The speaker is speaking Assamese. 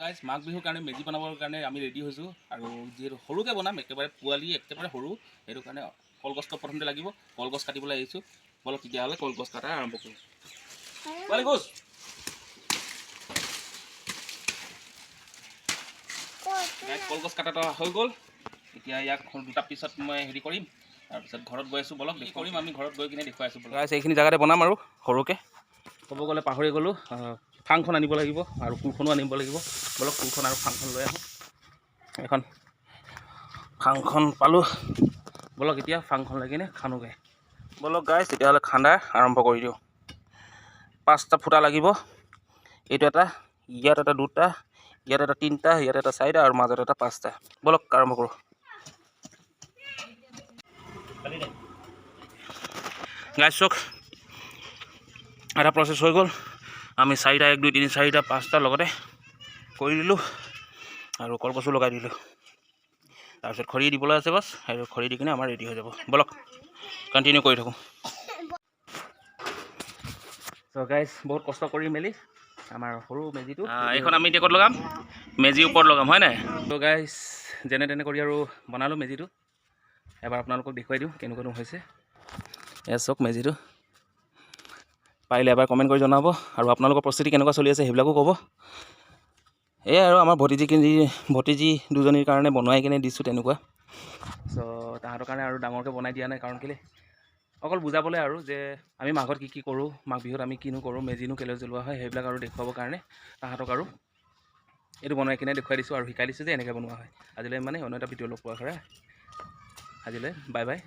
গাইজ, মাঘ বিহুৰ কাৰণে মেজি বনাবৰ কাৰণে আমি ৰেডি হৈছোঁ। আৰু যিহেতু সৰুকৈ বনাম, একেবাৰে পোৱালি, একেবাৰে সৰু, সেইটো কাৰণে কলগছটো প্ৰথমতে লাগিব। কলগছ কাটিবলৈ আহিছোঁ। বলক তেতিয়াহ'লে, কলগছ কটা আৰম্ভ কৰোঁ। পোৱালি গছ। গাইজ, কলগছ কটাটো হৈ গ'ল। এতিয়া ইয়াক দুটা পিছত মই হেৰি কৰিম, তাৰপিছত ঘৰত গৈ আছোঁ। বলক, কি কৰিম আমি ঘৰত গৈ কিনে দেখুৱাই আছোঁ। গাইজ, এইখিনি জেগাতে বনাম আৰু সৰুকৈ। ক'ব গ'লে পাহৰি গ'লোঁ, ফাংখন আনিব লাগিব আৰু কোৰখনো আনিব লাগিব। বলক, কোৰখন আৰু ফাংখন লৈ আহোঁ। এখন ফাংখন পালোঁ। বলক, এতিয়া ফাংখন লৈ কিনে খান্দোগৈ। বলক গাইজ, তেতিয়াহ'লে খান্দা আৰম্ভ কৰি দিওঁ। পাঁচটা ফুটা লাগিব। এইটো এটা, ইয়াত এটা দুটা, ইয়াত এটা তিনিটা, ইয়াত এটা চাৰিটা আৰু মাজত এটা পাঁচটা। বলক, আৰম্ভ কৰোঁ। গাইজ চাওক, এটা প্ৰচেছ হৈ গ'ল। আমি চাৰিটা, এক, দুই, তিনি, চাৰিটা, পাঁচটা লগতে কৰি দিলোঁ আৰু কলগছো লগাই দিলোঁ। তাৰপিছত খৰি দিবলৈ আছে, বাছ। আৰু খৰি দি কিনে আমাৰ ৰেডি হৈ যাব। বলক, কণ্টিনিউ কৰি থাকোঁ। চ' গাইজ, বহুত কষ্ট কৰি মেলি আমাৰ সৰু মেজিটো, এইখন আমি এতিয়া ক'ত লগাম? মেজিৰ ওপৰত লগাম, হয় নাই? ত' গাইজ, যেনে তেনে কৰি আৰু বনালোঁ মেজিটো। এবাৰ আপোনালোকক দেখুৱাই দিওঁ কেনেকুৱানো হৈছে। এয়া চাওক মেজিটো। পাৰিলে এবাৰ কমেণ্ট কৰি জনাব আৰু আপোনালোকৰ প্ৰস্তুতি কেনেকুৱা চলি আছে সেইবিলাকো ক'ব। এয়াই আৰু আমাৰ ভতিজী দুজনীৰ কাৰণে বনোৱাই কিনে দিছোঁ তেনেকুৱা। চ' তাহাঁতৰ কাৰণে আৰু ডাঙৰকৈ বনাই দিয়া নাই, কাৰণ কেলৈ অকল বুজাবলৈ আৰু যে আমি মাঘত কি কি কৰোঁ, মাঘ বিহুত আমি কিনো কৰোঁ, মেজিনো কেলৈ জ্বলোৱা হয়, সেইবিলাক আৰু দেখুৱাবৰ কাৰণে তাহাঁতক আৰু এইটো বনাই কিনে দেখুৱাই দিছোঁ আৰু শিকাই দিছোঁ যে এনেকৈ বনোৱা হয়। আজিলৈ মানে অন্য এটা ভিডিঅ' লগ পোৱা। আজিলৈ বাই বাই।